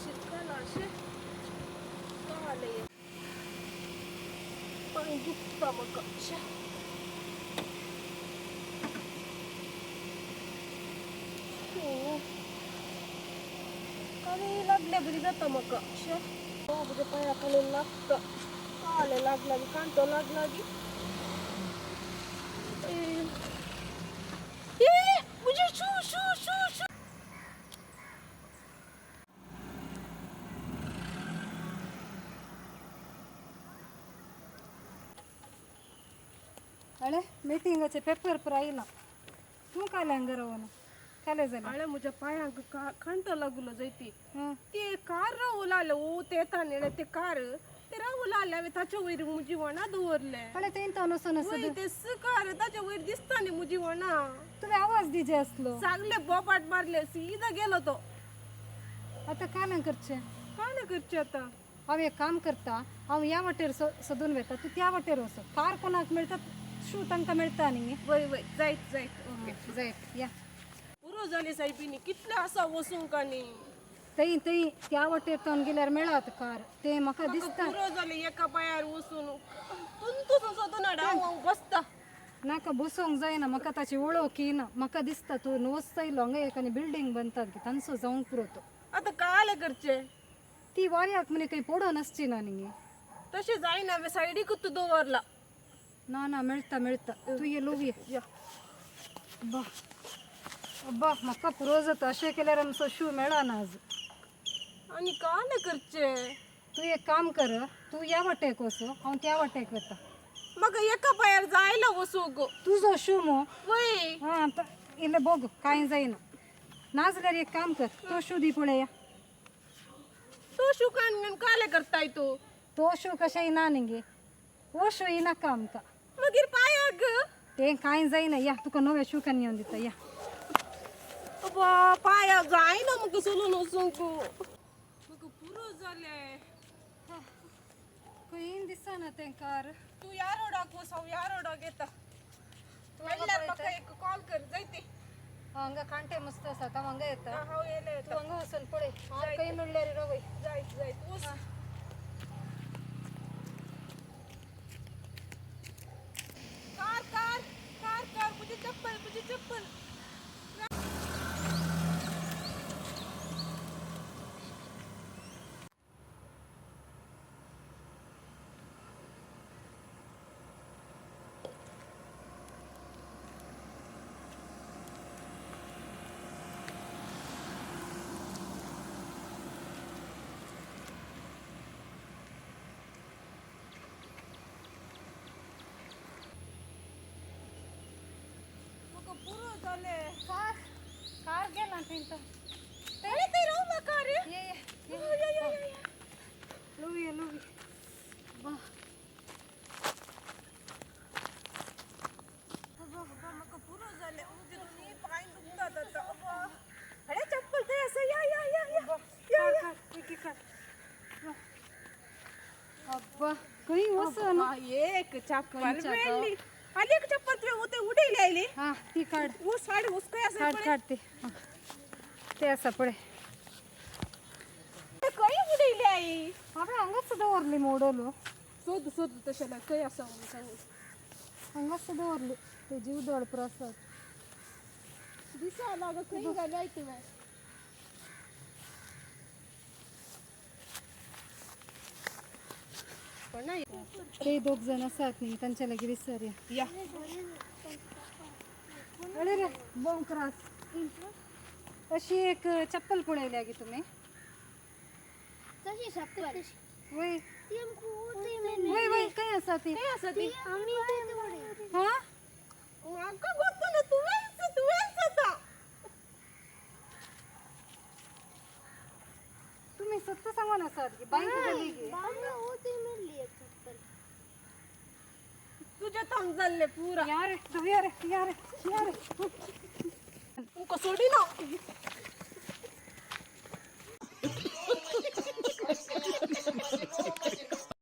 शिरकाला अशें कालें पांय दुखता म्हाका. शे. हो. काले लागल्या बरी जाता म्हाका. शे, हो, म्हज्या पांया काले लागता, काले लागला बी, कांटो लागला बी. ए ए, म्हजे शू शू शू शू. अळे, मिटिंगाचे पेपर पर आयला. तूं काल्यां घरा वोन काले जालें? अळे, म्हज्या पांयांक कांटो लागलो जायती. हां. ते कार रावूं लागले ओ, ते येता न्ही ते कार, ते रावूं लागले. हांवें ताच्या वयर म्हजी वणा दवरले. अळे, तें तो वचून आसा. वय, ते कार ताच्या वयर दिसता न्ही म्हजी वणा. तुवें आवाज दिजे आसलो. चांगले बोपाट मारले, सीधा गेलो तो. आतां काल्यां करचें? काय ना करचें आतां? हांव एक काम करता, हांव ह्या वाटेर सोदून वता, तूं त्या वाटेर वचो. कार कोणाक मेळटा, शू तांकां मेळटा न्ही. वय वय, जायत जायत, ओके. जायत, या. पुरो जालें सायबिनी, कितलें आसा वचूंक आनी. थंय थंय त्या वाटेर तोन गेल्यार मेळत कार, तें म्हाका दिसता. पुरो जालें एका पांयार वचून. तूं सोदून हाड, हांव बसता. नाका, बसोंक जायना. म्हाका ताची वळख येना. म्हाका दिसता तूं वचता हांगा एक आनी बिल्डींग बांदतात की तांचो जावंक पुरो तो. आतां कालें करचें? ती वाऱ्याक म्हणे खंय पडोन आसची ना न्ही. तशें जायना, हांवें सायडीकूच तूं दवरला. ना ना, मेळटा मेळटा. तूं ये, लोवी. या. अब्बा अब्बा, म्हाका पुरो जाता. अशें केल्यार आमचो शू मेळना आज. आनी कालें करचें? तूं एक काम कर, तूं ह्या वाटेक वचो, हांव त्या वाटेक वता. म्हाका एका पांयार जायना वचूंक. तुजो शू मो? वय. हां, इल्लें बोग, कांय जायना. नाजाल्यार एक काम कर, तो शू दी पळया. तो शू काडून कालें करताय तूं? तो शू कशेंय ना न्ही, हो शू नाका आमकां. मागीर पांयाक? तें कांय जायना. या, तुका नवे शू काडून येवन दिता, या. अब्बा, पांयाक जायना म्हाका चलून वचूंक. म्हाका पुरो जालें. खंय दिसना तें कार. तूं ह्या रोडाक वच, हांव ह्या रोडाक येता. मेळ्ळ्यार म्हाका एक कॉल कर जायती. हांगा कांटे मस्त आसात, हांव हांगा येता. हांव येयलें. तूं हांगा वचून पळय, हांव खंय मेळ्ळ्यार रावय. जायत जायत, वच. कार कार कार कार, म्हजी चप्पल, म्हजी चप्पल. म्हाका पुरो जालें. कार कार गेला थंय तो. अरे, थंय रावला कार. ये ये. या या या. लवी लवी बा. अब्बा, म्हाका पुरो जालें. म्हजे दोनी पांय दुखतात आतां. अब्बा, अरे, चप्पल थंय आसा. या या या या या या. अब्बा, खंय वचून. अब्बा, एक चप्पल खंयच्या मेळ्ळी. आनी एक चप्पल तुवें उते उडयली आयली. हा, ती काड. ऊस हाड, ऊस खंय आसा? काड. पळय. काड ती. हा. ते आसा पळय. खंय उडयली आई? हांवें हांगाच दवरली मोडलो. सोद सोद, तशें जाल्यार खंय आसा म्हणून सांग. हांगाच दवरली तेजी उदळ प्रसाद. दिसा ना गो, खंय घालय तुवें? पण ते दोग जण आसात न्ही, तांच्या लागीं विचारया. या. अरे रे, बॉम्ब क्रॉस. अशी एक चप्पल पळयल्या गी तुमी? तशी चप्पल. वय. ती आमकां ती मेळ्ळी. वय वय, खंय आसा ती? खंय आसा ती? आमी ती दवरली. हा. म्हाका गोत्त ना. तुवेंच तुवेंच आतां. तुमी सत्य सांगून आसात गी, बांयक गेली गी? आमी ती मेळ्ळी एक चप्पल. तुज्या थांग जाल्लें पुरा. या रे, धुया रे, या रे, या रे. तुमकां सोडिना.